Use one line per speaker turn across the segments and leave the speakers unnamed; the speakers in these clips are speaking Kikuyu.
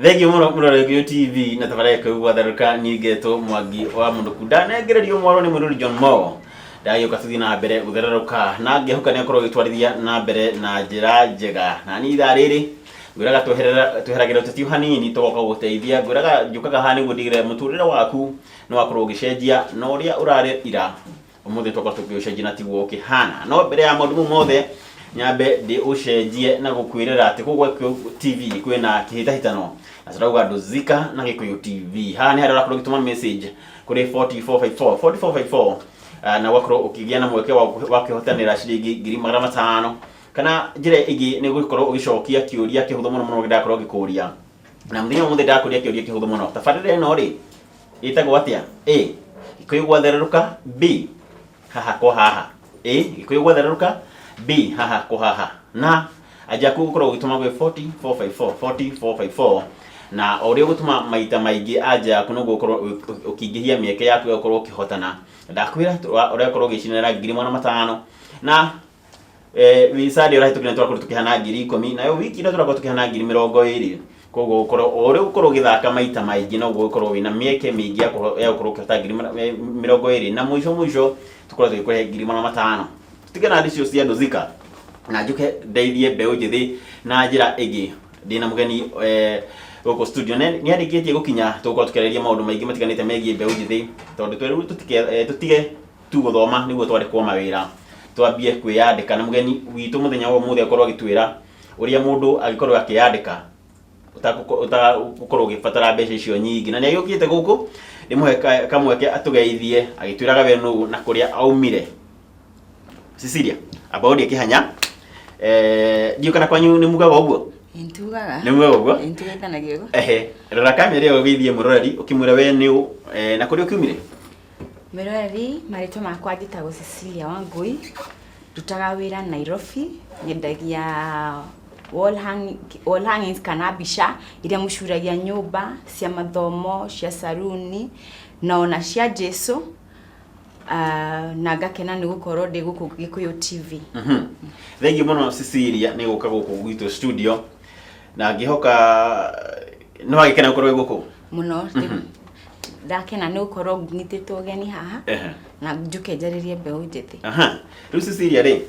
Thengiũ mũno mũrore Gĩkũyũ TV na tabarĩra Gĩkũyũ gwatherũka. Niĩ ngetwo Mwangi wa Mũndũku, ndanengererio mwaro nĩ mũirũri John Mo, ndagĩũka tũthiĩ na mbere gũthererũka na ngĩhoka nĩ akorwo agĩtwarithia na mbere na njĩra njega. Na niĩ ithaa rĩrĩ ngwĩraga tweheragĩra ũteti o hanini tũgoka gũgũteithia. Ngwĩraga njũkaga haha nĩguo ndigĩrĩre mũtũrĩre waku nĩ wakorwo ũgĩcenjia na ũrĩa ũrarĩ ira ũmũthĩ twakorwo tũkĩũcenjia na tiguo ũkĩhana. No mbere ya maũndũ mau mothe, nyambe ndĩũcenjie na gũkwĩrĩra atĩ kũu gwa Gĩkũyũ TV kwĩna kĩhĩtahĩtano na tũrauga Ndũzika na Gĩkũyũ TV. Haha nĩ harĩa ũrakorwo ũgĩtũma message kũrĩ 4454 4454, na ũgakorwo ũkĩgĩa na mweke wa kwĩhotanĩra ciringi 500,000, kana njĩra ĩngĩ nĩ gũkorwo ũgĩcokia kĩũria kĩhũthũ mũno mũno ndakorwo ngĩkũria. Na mũthenya ũmũthĩ ndakũria kĩũria kĩhũthũ mũno: tabarĩra ĩno rĩ, ĩtagwo atĩa? A, Gĩkũyũ gwathererũka; B, Haha kwa Haha. A, Gĩkũyũ gwathererũka; B, Haha kwa Haha. Na anja yaku ũgũkorwo ũgĩtũma gwĩ 4454 4454, na o ũrĩa ũgũtũma maita maingĩ anja yaku, noguo ũgũkorwo ũkĩingĩhia mĩeke yaku ya gũkorwo ũkĩhotana. Ndakwĩra ũrakorwo ũgĩcinĩra 500,000, na wĩ Sunday ũrahĩtũkire tũrakorwo tũkĩhana 10,000, nayo wiki ĩno tũrakorwo tũkĩhana 20,000. Koguo ũkorwo o ũrĩa ũgũkorwo ũgĩthaka maita maingĩ, noguo ũgũkorwo wĩna mĩeke mĩingĩ ya gũkorwo ũkĩhota 20,000, na mũico mũico tũkorwo tũgĩkũhe 500,000. Tũtige na icio cia Ndũzika na njũke ndeithie mbeũ njĩthĩ na njĩra ĩngĩ. Ndĩna mũgeni gũkũ studio nĩ arĩkĩtie gũkinya, tũgũkorwo tũkĩarĩria maũndũ maingĩ matiganĩte megiĩ mbeũ njĩthĩ, tondũ twerirwo tũtige tu gũthoma nĩguo twandĩkwo mawĩra, twambie kwĩyandĩka. Na mũgeni witũ mũthenya wa ũmũthĩ akorwo agĩtwĩra ũrĩa mũndũ angĩkorwo akĩyandĩka ũtagũkorwo ũgĩbatara mbeca icio nyingĩ. Na nĩ agĩũkĩte gũkũ, ndĩmũhe kamweke atũgeithie agĩtwĩraga we nũ na kũrĩa aumire. Cecilia, amba ũndie kĩhanya, ndiũ kana kwanyu nĩ mugaga ũguo?
Ntugaga.
Nĩ mugaga ũguo?
Ntugaithanagia ũguo.
Ehe, rora kamera ĩyo ũgeithie mũroreri ũkĩmwĩra we nĩ ũ na kũrĩa ũkiumire.
Mwĩroreri, marĩtwa makwa njĩtagwo Cecilia Wangui, ndutaga wĩra Nairobi, nyendagia wall hangings kana mbica iria mũcuragia nyũmba cia mathomo, cia saruni na ona cia Jesu. Na ngakena nĩ gũkorwo ndĩ gũkũ Gĩkũyũ TV.
Thengiũ mũno Cecilia nĩ gũka gũkũ gwitũ studio, na ngĩhoka nĩ wagĩkena gũkorwo wĩ gũkũ.
Mũno, ndakena nĩ gũkorwo nyitĩtwo ũgeni haha na njũke njarĩrie mbeũ njĩthĩ.
Aha. Rĩu Cecilia rĩ,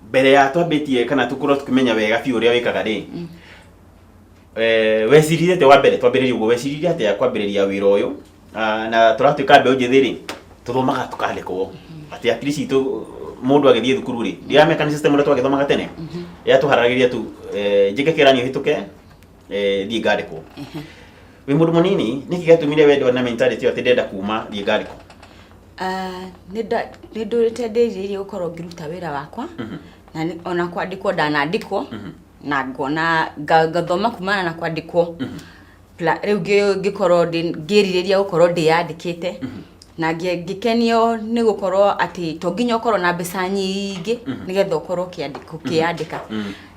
mbere ya twambĩtie kana tũkorwo tũkĩmenya wega biũ ũrĩa wĩkaga rĩ, weciririe atĩa? Wa mbere twambĩrĩrie ũguo, weciririe atĩa kwambĩrĩria wĩra ũyũ? Ah, na tũratuĩka mbeũ njĩthĩ rĩ, tũthomaga tũkandĩkwo atĩ hakiri citũ mũndũ agĩthiĩ thukuru rĩ, ndirameka nĩ system ũrĩa twagĩthomaga tene yatũharagĩria tu, njĩke kĩgeranio hĩtũke, thiĩ ngandĩkwo. Wĩ mũndũ mũnini, nĩkĩ gĩatũmire wendwo na mentality ĩyo atĩ ndenda kuma thiĩ ngandĩkwo?
Ah, nĩ ndũrĩte ndĩrirĩirie gũkorwo ngĩruta wĩra wakwa, na ona kwandĩkwo ndanandĩkwo na ngona ngathoma kumana na kwandĩkwo. Rĩu ngĩkorwo ngĩrirĩria gũkorwo ndĩyandĩkĩte na ngĩkenio nĩ gũkorwo atĩ to nginya ũkorwo na mbeca nyingĩ nĩgetha ũkorwo ũkĩyandĩka.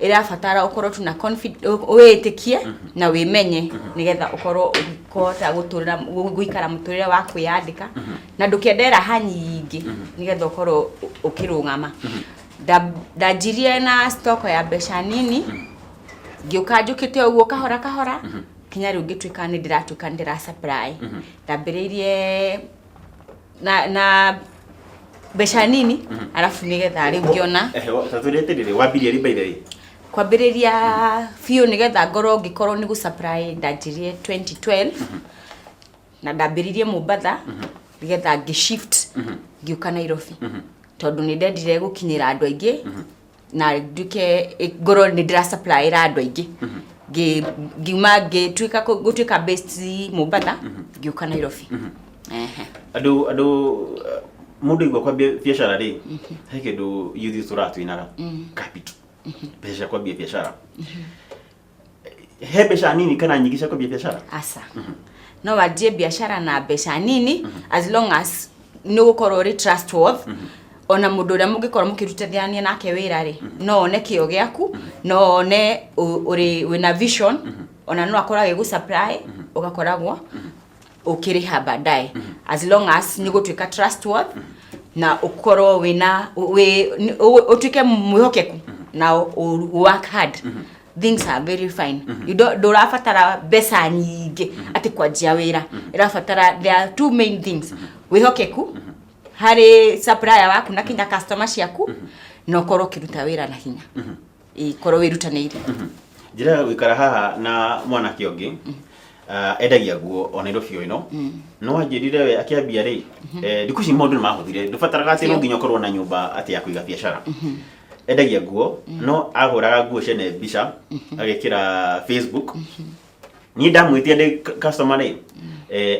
Ĩrabatara ũkorwo tu na wĩĩtĩkie na wĩmenye nĩgetha ũkorwo ũkĩhota gũtũrĩra gũikara mũtũrĩre wa kwĩyandĩka na ndũkende raha nyingĩ nĩgetha ũkorwo ũkĩrũgama. Ndanjirie na stock ya mbeca nini, ngĩũka njũkĩte ũguo kahora kahora kinya rĩu ngĩtuĩka nĩ ndĩratuĩka nĩ ndĩra supply. Ndambĩrĩirie na mbeca nini, arabu nĩgetha rĩu ngĩona.
Ehe, ta twĩre atĩrĩrĩ, wambirie rĩ by the way?
Kwambĩrĩria biũ nĩgetha ngorwo ngĩkorwo nĩ gũ supply ndanjirie 2012, na ndambĩrĩirie Mombatha nĩgetha ngĩ shift ngĩũka Nairobi, tondũ nĩ ndendire gũkinyĩra andũ aingĩ na nduĩke ngorwo nĩ ndĩra supplyĩra andũ aingĩ. Ngiuma ngĩtuĩka gũtuĩka based Mombatha, ngĩũka Nairobi. Ehe.
Andũ mũndũ aigua kwambia biacara rĩ, he kĩndũ youth tũratwĩnaga capital, mbeca cia kwambia biacara. He mbeca nini kana nyingĩ cia kwambia biacara?
Aca, no wanjie biacara na mbeca nini as long as nĩ ũgũkorwo ũrĩ trustworthy, ona mũndũ ũrĩa mũngĩkorwo mũkĩrutithania nake wĩra rĩ, no one kĩo gĩaku, no one ũrĩ wĩna vision, ona no akorwo agĩgũ supply ũgakoragwo ũkĩrĩha baadaye, as long as nĩ gũtuĩka trustworthy na ũkorwo wĩna wĩ ũtuĩke mwĩhokeku na work hard. Things are very fine. You don't, ndũrabatara mbeca nyingĩ atĩ kwanjia wĩra. Ĩrabatara, there are two main things: wĩhokeku harĩ supplier waku na kinya customer ciaku, na ũkorwo ũkĩruta wĩra na hinya. Ĩĩ, korwo wĩrutanĩirie.
Njĩra ya gũikara haha na mwanake ũngĩ endagia nguo o Nairobi o ĩno, no anjĩrire we akĩambia rĩ, thikũ ici maũndũ nĩ mahũthire, ndũbataraga atĩ no nginya ũkorwo na nyũmba atĩ ya kũiga biacara. Endagia nguo, no agũraga nguo ciene mbica agekĩra Facebook. Niĩ ndamwĩtia ndĩ customer rĩ,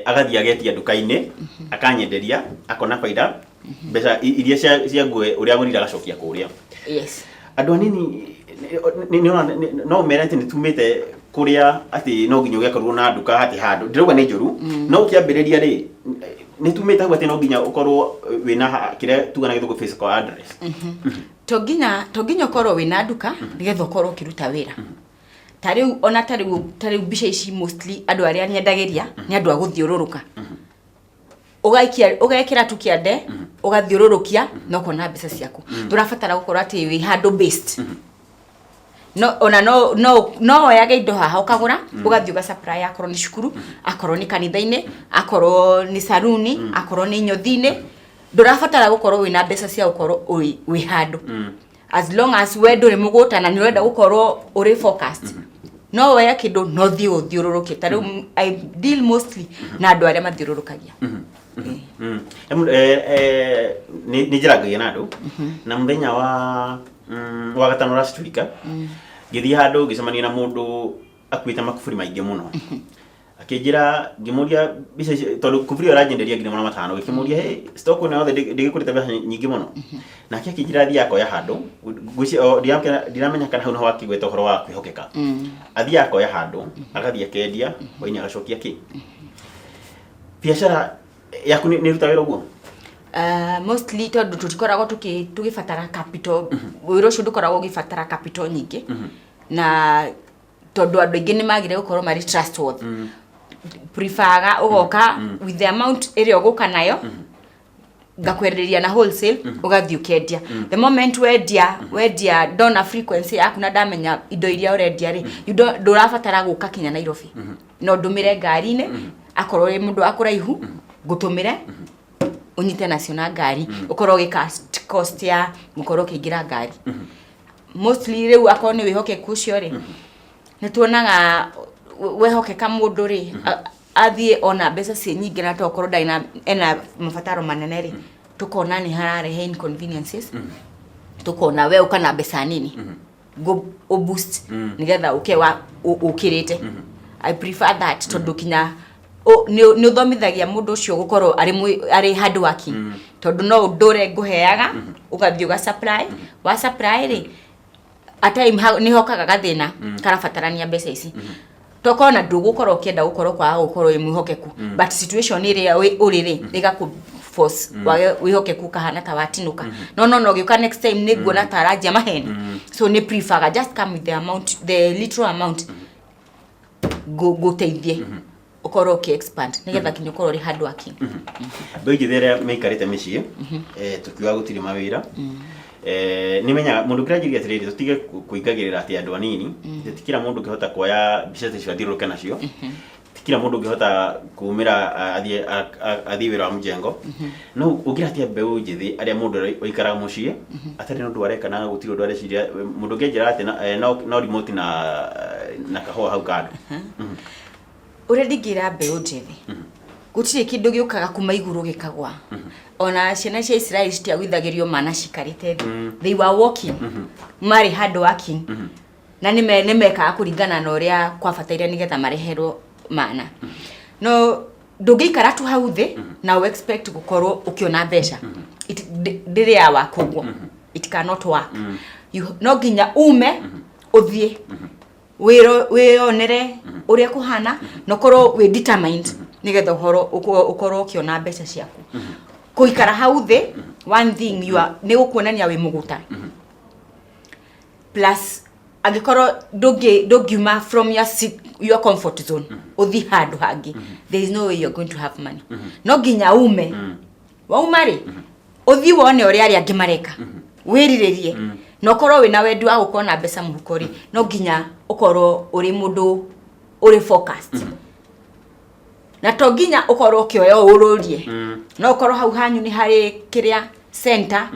agathiĩ agetia nduka-inĩ, akanyenderia, akona baida mbeca iria cia nguo ũrĩa agũrire, agacokia kũrĩa. Andũ anini no mere atĩ nĩ tumĩte kũrĩa atĩ no nginya ũgĩkorwo na nduka atĩ handũ ndĩrauga nĩ njũru, no ũkĩambĩrĩria rĩ, nĩ tumĩte hau atĩ no nginya ũkorwo wĩna kĩrĩa tuga na Gĩthũngũ physical address.
To nginya ũkorwo wĩna nduka nĩgetha ũkorwo ũkĩruta wĩra. Ta rĩu ona ta rĩu mbica ici, mostly andũ arĩa nyendagĩria nĩ andũ a gũthiũrũrũka. Ũgaikia, ũgekĩra tu kĩande, ũgathiũrũrũkia na ũkona mbeca ciaku. Ndũrabatara gũkorwo atĩ wĩ handũ based. No ona no woyage indo haha, ũkagũra, ũgathiĩ ũga supply, akorwo nĩ cukuru, akorwo nĩ kanitha-inĩ, akorwo nĩ saruni, akorwo nĩ nyothi-inĩ. Ndũrabatara gũkorwo wĩna mbeca cia gũkorwo wĩ handũ. As long as we ndũrĩ mũgũta na nĩ ũrenda gũkorwo ũrĩ focused, no woye kĩndũ no thiĩ ũthiũrũrũke. Ta rĩu I deal mostly na andũ arĩa mathiũrũrũkagia.
Nĩ njĩrangagia na andũ na mũthenya wa gatano last week, ngĩthiĩ handũ, ngĩcemania na mũndũ akuĩte makuburi maingĩ mũno. Akĩnjĩra, ngĩmũria mbica icio, tondũ kuburi ĩyo aranyenderia 500,000. Ngĩkĩmũria, "Hey, stock ĩno yothe ndĩgĩkũrĩte mbeca nyingĩ mũno?" Nake akĩnjĩra athiĩ akoya handũ. Ngwĩciria ndiramenya kana hau naho akĩgweta ũhoro wa kwĩhokeka. Athiĩ akoya handũ, agathiĩ akendia, hwainĩ agacokia. Kĩ biacara yaku nĩ ĩrutaga wĩra ũguo?
Mostly tondũ tũtikoragwo tũgĩbatara capital, wĩra ũcio ndũkoragwo ũgĩbatara capital nyingĩ, na tondũ andũ aingĩ nĩ magire gũkorwo marĩ trustworthy, preferga ũgoka with the amount ĩrĩa ũgũka nayo, ngakwenderia na wholesale, ũgathiĩ ũkendia. The moment wendia, ndona frequency yaku na ndamenya indo iria ũrendia rĩ, you don't- ndũrabatara gũka kinya Nairobi. No ndũmĩre ngari-inĩ, akorwo wĩ mũndũ wa kũraihu, ngũtũmĩre ũnyite nacio na ngari, ũkorwo ũgĩ cost ya gũkorwo ũkĩingĩra ngari. Mostly rĩu akorwo nĩ wĩhokeku ũcio rĩ, nĩ tuonaga wehokeka mũndũ rĩ, athiĩ ona mbeca ciĩ nyingĩ na tokorwo ndarĩ na ena mabataro manene rĩ, tukona nĩ hararehe inconveniences. Tukona we ũka na mbeca nini, go boost nigetha ũke wa ũkĩrĩte. I prefer that tondũ kinya nĩ ũthomithagia mũndũ ũcio gũkorwo arĩ hard working, tondũ no ũndũre ngũheaga, ũgathiĩ ũga supply, wa supply rĩ, at time nĩ hokaga gathĩna karabatarania mbeca ici, tokorwo na ndũgũkorwo ũkĩenda gũkorwo kwaga gũkorwo wĩ mwĩhokeku, but situation ĩrĩa ũrĩ rĩ, ĩgakũ force wage wĩhokeku, kahana ta watinũka. No ũgĩũka next time nĩ nguona ta aranjia maheni, so nĩ preferga just come with the amount, the little amount, ngũteithie ũkorwo ũkĩ expand nĩgetha kinya ũkorwo ũrĩ hard working.
Mbeũ njĩthĩ arĩa maikarĩte mĩciĩ, tũkiuga gũtirĩ mawĩra, nĩ menyaga mũndũ ũngĩranjĩria atĩrĩrĩ, tũtige kũingagĩrĩra atĩ andũ anini. Ti kila mũndũ ũngĩhota kuoya mbica ta icio athiũrũrũke nacio, ti kila mũndũ ũngĩhota kumĩra athiĩ wĩra wa mjengo. No ũngĩra atĩa mbeũ njĩthĩ arĩa mũndũ ũikaraga mũciĩ atarĩ na ũndũ areka na gũtirĩ ũndũ areciria, mũndũ ũngĩanjĩra atĩ no remote na kahũa hau kando?
Ũrĩa ndingĩra mbeũ njĩthĩ, gũtirĩ kĩndũ gĩũkaga kuma igũrũ gĩkagwa. Ona ciana cia Isiraeli citiagwithagĩrio mana cikarĩte thĩ. They were walking, marĩ hard working, na nĩ mekaga kũringana na ũrĩa kwabataire nĩgetha mareherwo mana. No ndũngĩikara tu hau thĩ na ũ expect gũkorwo ũkĩona mbeca. Ndĩrĩ ya work ũguo. It cannot work. No nginya ume ũthiĩ wĩro wĩyonere ũrĩa kũhana na ũkorwo wĩ determined nĩgetha ũhoro ũkorwo ũkĩona mbeca ciaku. Kũikara hau thĩ, one thing you are nĩ gũkuonania wĩ mũgũta, plus angĩkorwo ndũngiuma from your seat, your comfort zone, ũthiĩ handũ hangĩ, there is no way you're going to have money. No nginya ume. Wauma rĩ, ũthiĩ wone ũrĩa arĩa angĩ mareka, wĩrirĩrie. Na ũkorwo wĩna wendi wa gũkorwo na mbeca mũhuko rĩ, no nginya ũkorwo ũrĩ mũndũ ũrĩ focused. Na to nginya ũkorwo ũkĩoya ũrũrie. No ũkorwo hau hanyu nĩ harĩ kĩrĩa center,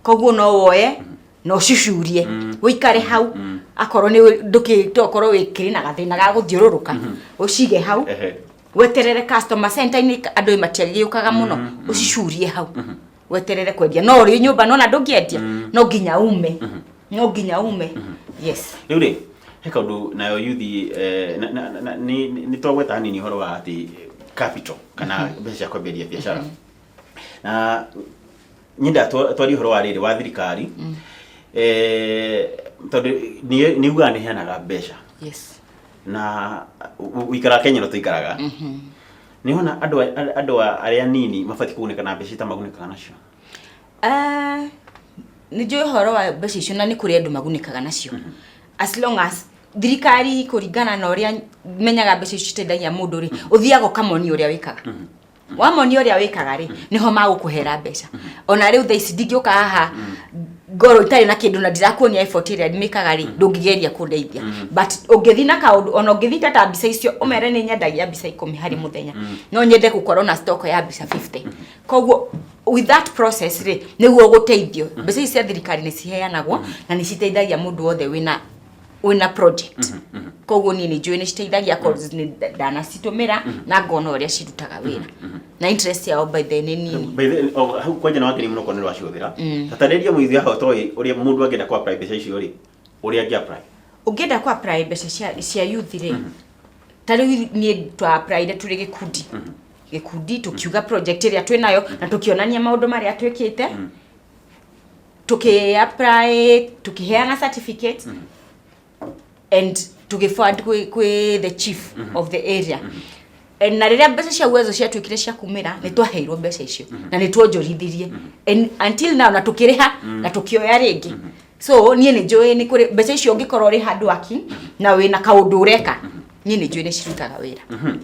koguo no woe na ũcicurie, ũikare hau. Akorwo nĩ ndũkĩ tokorwo wĩkĩrĩ na gathĩna ga gũthiũrũrũka, ũcige hau, weterere customer center-inĩ. Andũ matiagĩũkaga mũno. Ũcicurie hau, weterere kwendia. No ũrĩ nyũmba nona ndũngĩendia, no nginya ume, no nginya ume, yes.
Rĩu rĩ, he kaũndũ nayo yuthi nĩ twagweta hanini ũhoro wa atĩ capital kana mbeca cia kwambĩrĩria biacara, na nyenda twarie ũhoro wa rĩrĩ wa thirikari, tondũ nĩ ugaga nĩ heanaga mbeca. Na ũikaraga Kenya no tũikaraga, nĩ wona andũ arĩa anini mabatiĩ kũgunĩka na mbeca itamagunĩkaga nacio?
Nĩ njũĩ ũhoro wa mbeca icio, na nĩ kũrĩ andũ magunĩkaga nacio, as long as thirikari, kũringana na ũrĩa menyaga mbeca icio citeithagia mũndũ rĩ, ũthiaga ũkamonia ũrĩa wĩkaga. Wamonia ũrĩa wĩkaga rĩ, nĩho magũkũhera mbeca. Ona rĩu thaa ici ndingĩũka haha ngorwo itarĩ na kĩndũ na ndirakuonia effort ĩrĩa mĩkaga rĩ, ndũngĩgeria kũndeithia. But ũngĩthiĩ na kaũndũ, ona ũngĩthiĩ ta mbica icio, ũmere nĩ nyendagia mbica 10 harĩ mũthenya, no nyende gũkorwo na stock ya mbica 50. Koguo with that process rĩ, nĩguo ũgũteithio. Mbeca ici cia thirikari nĩ ciheanagwo na nĩ citeithagia mũndũ wothe wĩna project. Koguo niĩ nĩ njũĩ nĩ citeithagia, cause nĩ ndanacitũmĩra na ngona ũrĩa cirutaga wĩra, na interest yao by the nĩ nini.
By the oh, hau kwanja nĩ wangeni mũno korwo nĩ rwacihũthĩra. Tatarĩria mũithi haha ũtoĩ ũrĩa mũndũ angĩenda kũ apply mbeca icio rĩ, ũrĩa angĩ apply.
Ũngĩenda ku apply mbeca cia youth rĩ, ta rĩu niĩ twa applyire tũrĩ gĩkundi, tũkiuga project ĩrĩa twĩ nayo na tũkĩonania maũndũ marĩa twĩkĩte. Tũkĩ apply, tũkĩheana certificate and tũgĩ forward kwĩ the chief of the area. And na rĩrĩa mbeca cia Uwezo ciatuĩkire cia kumĩra, nĩ twaheirwo mbeca icio na nĩ tuonjorithirie. And until now, na tũkĩrĩha na tũkĩoya rĩngĩ. So niĩ nĩ njũĩ nĩ kũrĩ mbeca icio. Ũngĩkorwo ũrĩ hard working na wĩna kaũndũ ũreka, niĩ nĩ njũĩ nĩ cirutaga wĩra,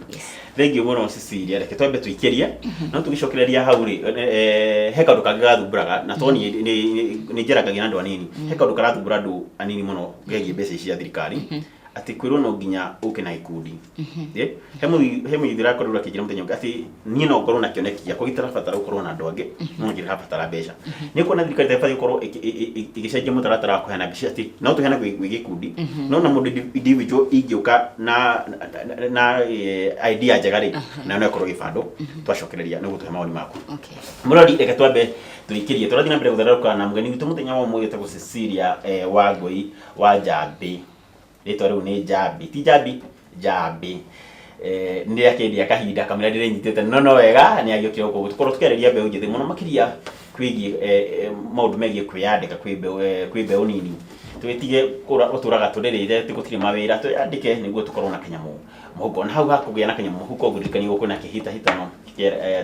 yes.
Thengiũ mũno, Cecilia. Reke twambe tũikĩrie, no tũgĩcokereria hau rĩ, he kaũndũ kangĩ gathumbũraga, na to niĩ nĩ njarangagia na andũ anini. He kaũndũ karathumbũra andũ anini mũno kegiĩ mbeca ici cia thirikari, atĩ kwĩrwo no nginya ũke na gĩkundi. He mũithi ũrakorirwo akĩnjĩra mũthenya ũngĩ atĩ niĩ no ngorwo na kĩoneki gĩakwa gĩtarabatara gũkorwo na andũ angĩ, no ngĩrabatara mbeca. Nĩ kuona thirikari ta ĩbatiĩ gũkorwo ĩgĩcenjia mũtaratara wa kũheana mbeca, atĩ no tũheane gwĩ gĩkundi, no na mũndũ individual ingĩũka na idea njega rĩ, nayo no ĩkorwo ĩgĩbandwo. Twacokereria nĩ gũtũhe mawoni maku.
Okay.
Mũrori, reke twambe tũikĩrie. Tũrathiĩ na mbere gũthererũka na mũgeni witũ mũthenya wa ũmũthĩ etagwo Cecilia Wangũi wa Njambĩ. Rĩtwa rĩu nĩ Njambi, ti Njambi, Njambĩ. Nĩ rĩakĩndia kahinda kamũira ndĩrĩnyitĩte, no wega nĩ agĩũkire gũkũ tũkorwo tũkĩarĩria mbeũ njĩthĩ mũno makĩria kwĩgiĩ maũndũ megiĩ kwĩyandĩka kwĩ mbeũ nini. Tũgĩtige gũtũraga tũrĩrĩte atĩ gũtirĩ mawĩra, twĩyandĩke nĩguo tũkorwo na kanyamũ mũhuko. Na hau hakũgĩa na kanyamũ mũhuko, ngũririkanie gũkũ na kĩhĩtahĩtano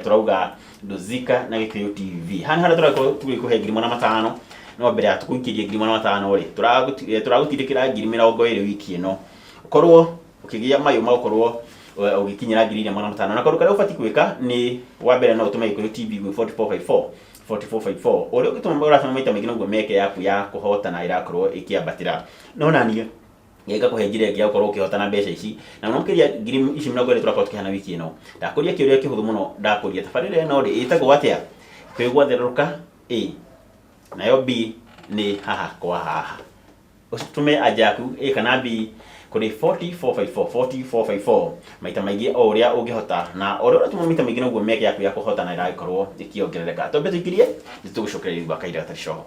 tũrauga Ndũzika na Gĩkũyũ TV. Haha nĩ harĩa tũrakorwo tũgĩkũhe 500,000. No mbere ya tũgũikĩrie 500,000 rĩ, tũragũtindĩkĩra 20,000 wiki ĩno. Ũkorwo ũkĩgĩa mayũ ma gũkorwo ũgĩkinyĩra 4,500. Na kaũndũ karĩa ũbatiĩ gwĩka nĩ wa mbere, no ũtũme Gĩkũyũ TV gwĩ 4454 4454. Ũrĩa ũngĩtũma, ũratũma maita maingĩ, noguo mĩeke yaku ya kũhotana ĩrakorwo ĩkĩambatĩra. No naniĩ ngakũhe njĩra ĩngĩ ya gũkorwo ũkĩhotana mbeca ici, na mũno makĩria ngiri ici 20 tũrakorwo tũkĩheana wiki ĩno. Ndakũria kĩũria kĩhũthũ mũno. Ndakũria tabarĩra ĩno rĩ, ĩtagwo atĩa? Kwĩ gwatherũrũka A, nayo B nĩ haha kwa haha. Ũtũme anja yaku A kana B kũrĩ 4454 4454 maita maingĩ o ũrĩa ũngĩhota, na ũrĩa ũratũma maita maingĩ, noguo mĩeke yaku ya kũhotana ĩragĩkorwo ĩkĩongerereka. Twambe tũikĩrie, nĩ tũgũcokereria thutha wa kahinda gatarĩ coho.